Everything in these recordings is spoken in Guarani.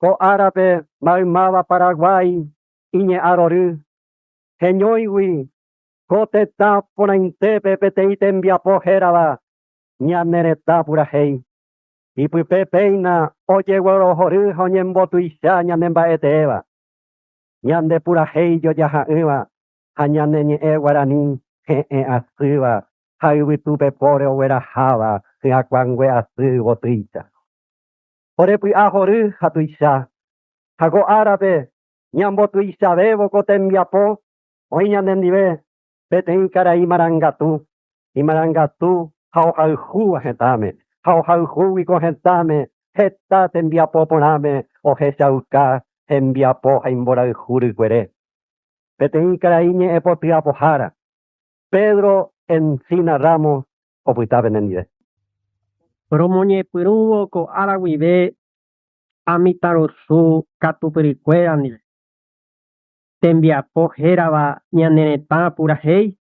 Ko árape maymáva Paraguái iñe'ã rory, heñóigui ko tetã porãitépe peteĩ tembiapo hérava Ñane Retã Purahéi. Ipype péina ojeguerohory ha oñembotuicha ñane mba'eteéva, ñande purahéi jojaha'ỹva ha ñane ñe'ẽ guarani he'ẽ asýva ha yvytu pepóre ogueraháva hyakuãngue asy yvotýicha. Ore py'a hory ha tuicha, ha ko árape ñambotuichavévo ko tembiapo oĩ ñanendive peteĩ karai marangatu, imarangatu ha ohayhúva hetãme, ha ohayhúgui ko hetãme heta tembiapo porãme ohechauka hembiapo ha imborayhu rykuere. Peteĩ karai ñe'ẽpoty apohára, Pedro Encina Ramos opyta penendive. Romoñepyrũvo ko ára guive ha mitãrusu katupyrykuéra ndive, tembiapo hérava Ñane Retã Purahéi,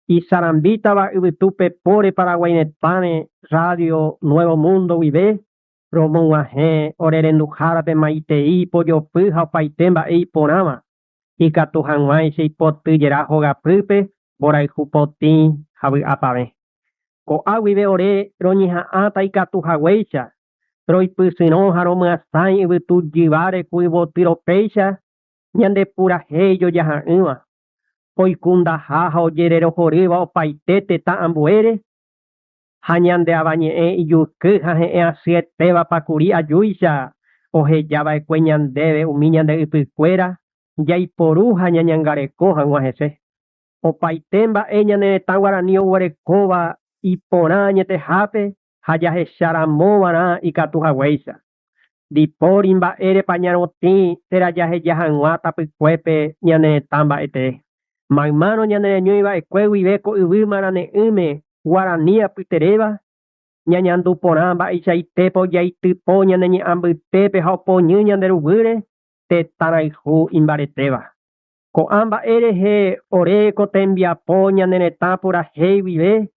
isarambítava yvytúpe póre Paraguái retãre Radio Nuevo Mundo guive, romog̃uahẽ ore renduhárape maitei pojopy ha opaite mba'e iporãva, ikatu hag̃uáicha ipoty jera hogapýpe mborayhu potĩ ha vy'apavẽ. Ko'a guive ore roñeha'ãta ikatu haguéicha, roipysyrõ ha romyasãi yvytu jyváre ku yvoty ropéicha ñande purahéi jojaha'ỹva, oikundaha ha ojererohorýva opaite tetã ambuére, ha ñande avañe'ẽ ijuky ha he'ẽ asyetéva pakuri ajúicha oheja va'ekue ñandéve umi ñande ypykuéra jaiporu ha ñañangareko hag̃ua hese. Opaite mba'e ñane retã guarani oguerekóva iporã añetehápe ha jahecharamova'erã ikatu haguéicha. Ndipóri mba'érepa ñarotĩ térã jaheja hag̃ua tapykuépe ñane retã mba'etee. Maymárõ ñane reñói va'ekue guive ko yvy marane'ỹme guarani apyteréva, ñañandu porã mba'eichaitépa ojaitypo ñane ñe'ã mbytépe ha opoñy ñande ruguýre tetã rayhu imbaretéva. Ko'ã mba'e rehe ore ko tembiapo ñane retã purahéi guive,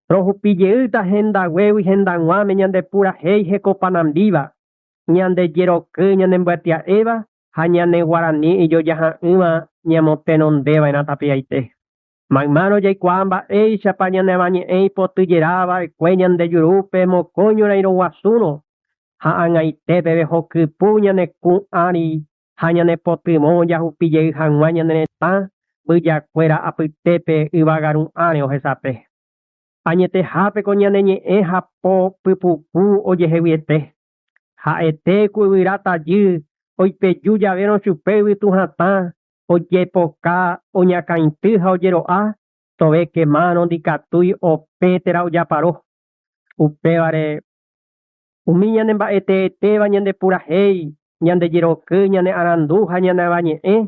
rohupijeýta hendaguégui hendag̃uáme ñande purahéi hekopanambíva, ñande jeroky ñanembyatia'éva ha ñane guarani ijojaha'ỹva ñamotenondeva'erã tapiaite. Maymárõ jaikuaa mba'éichapa ñane avañe'ẽ ipotyjera va'ekue ñande jurúpe mokõi ñorairõ guasúrõ ha ag̃aite peve hokypu ñane kũ ári ha ñane potyvõ jahupi jey hag̃ua ñane retã mbyjakuéra apytépe yvága ru'ãre ohesape. Añetehápe ko ñane ñe'ẽ hapo pypuku ojeheguiete. Ha'ete ku yvyra tajy oipeju javérõ chupe yvytu hatã ojepoka oñakãity ha ojero'a, tove kemárõ ndikatúi opẽ térã ojaparo. Upévare, umi ñane mba'eteetéva ñande purahéi, ñande jeroky, ñane arandu ha ñane avañe'ẽ,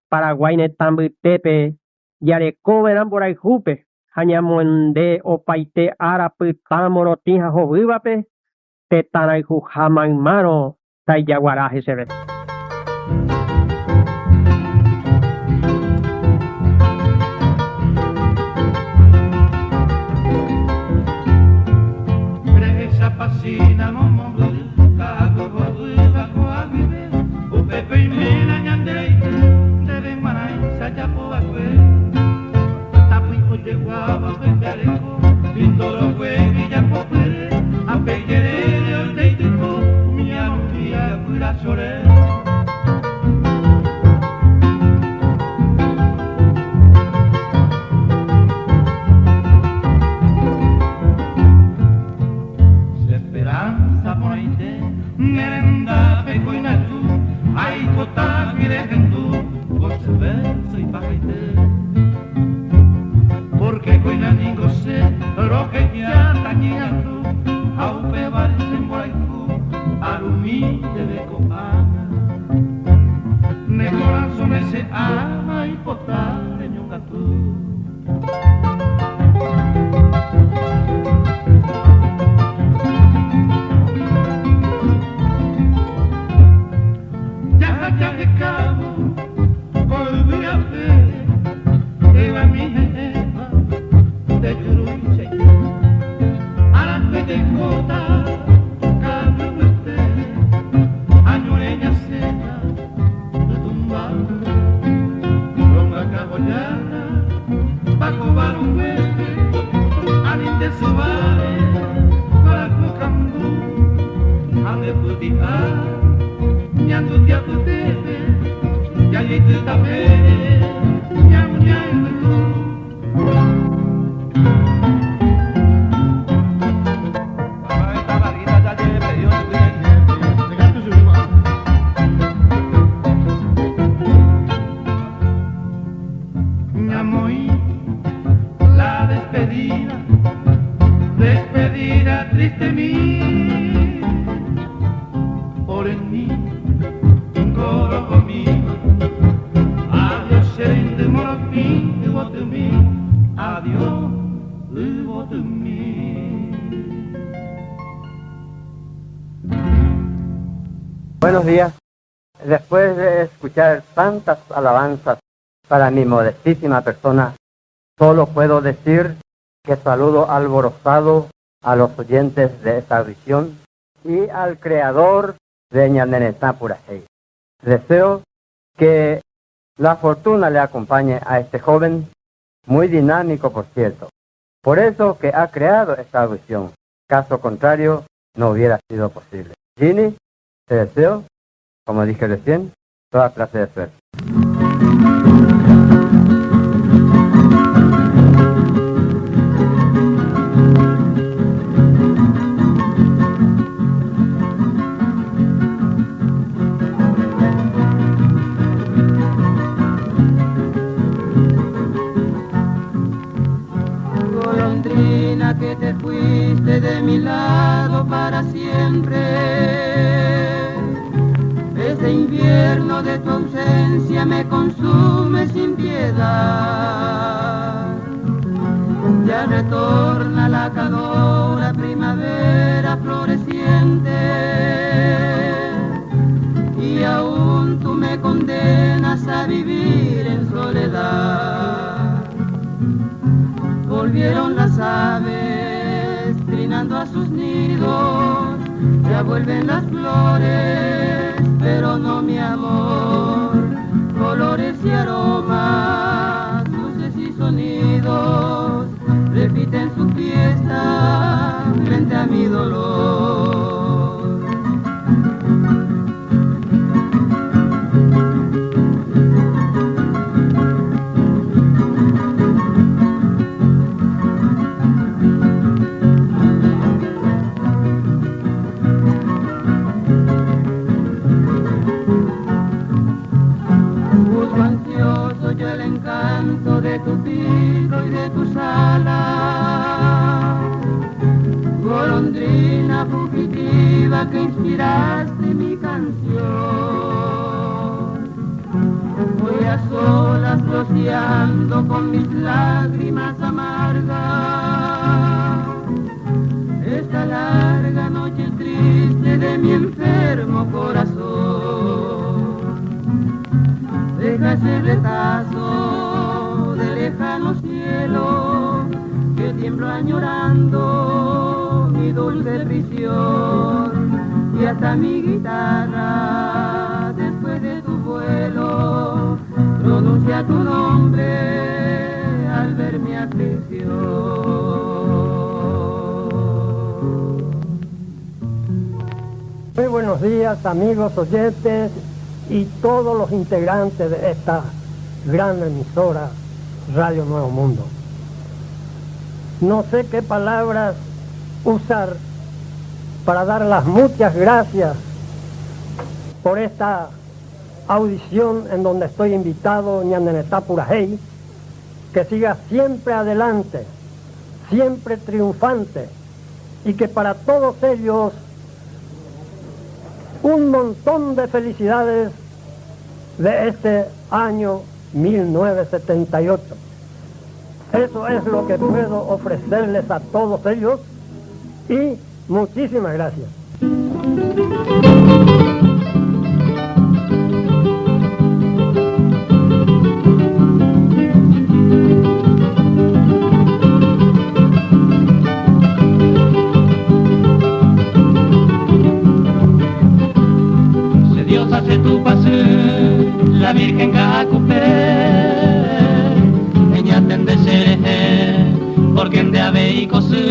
Paraguái retã mbytépe jarekova'erã mborayhúpe ha ñamonde opaite ára pytã morotĩ ha hovývape, tetã rayhuha maymárõ taijaguara heseve. Ñanduti apytépe jajeity tapére ñamuña yvytu. Ñamoĩ la despedida, despedida triste mi, oremi ngorokomi, adiós che reindy morotĩ yvotymi, adiós yvotymi. Buenos días. Después de escuchar tantas alabanzas para mi modestísima persona, solo puedo decir que saludo alborozado a los oyentes de esta audición y al creador de Ñane Retã Purahéi. Deseo que la fortuna le acompañe a este joven, muy dinámico por cierto. Por eso que ha creado esta audición. Caso contrario, no hubiera sido posible. Ginny, te deseo, como dije recién, toda clase de suerte. Golondrina que te fuiste de mi lado para siempre, este invierno de tu ausencia me consume sin piedad. Ya retorna la calor primavera floreciente, y aún tú me condenas a vivir en soledad. Volvieron las aves trinando a sus nidos, ya vuelven las flores, pero no mi amor. Colores y aromas, luces y sonidos, repiten su fiesta frente a mi dolor. Busco ansioso yo el encanto de tu pico y de tus alas, golondrina fugitiva que inspiraste mi canción. Voy a solas rociando con mis lágrimas amargas esta larga noche triste de mi enfermo corazón. Deja ese retazo de lejano cielo que tiemblo añorando mi dulce prisión, y hasta mi guitarra después de tu vuelo pronuncia tu nombre al ver mi aflicción. Muy buenos días, amigos oyentes y todos los integrantes de esta gran emisora Radio Nuevo Mundo. No sé qué palabras usar para dar las muchas gracias por esta audición en donde estoy invitado, Ñane Retã Purahéi, que siga siempre adelante, siempre triunfante, y que para todos ellos un montón de felicidades de este año 1978. Eso es lo que puedo ofrecerles a todos ellos y muchísimas gracias. Che Diosa, che Tupãsy, la Virgen Ka'akupe, eñatende cherehe, porque nde avei ko sy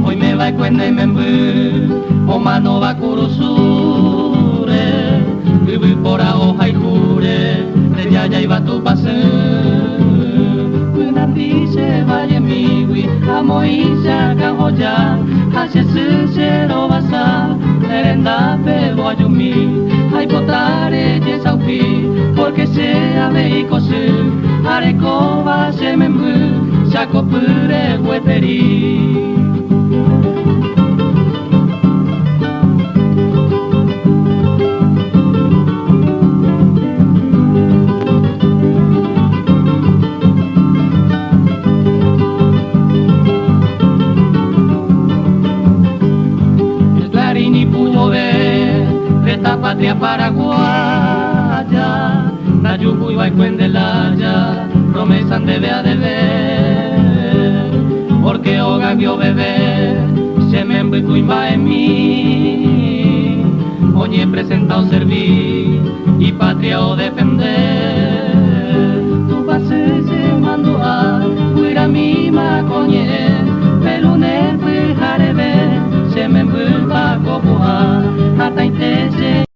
oimeva'ekue ne memby. Omanóva kurusúre, yvypóra ohayhúre, rejajáiva Tupãsy. Pynandi che vallemígui amoĩ che akãhoja ha che sy che rovasa, ne rendápe voajumi, aipota rejesaupi, pórke che avei ko sy, arekóva che memby, chakopýre gueteri. El clarín ipu vove de esta patria paraguaya, ndajuhúi va'ekue nde laya, promesa ndéve adeve, porque ógagui oveve che memby kuimba'emi, oñepresenta oservi y patria o defender.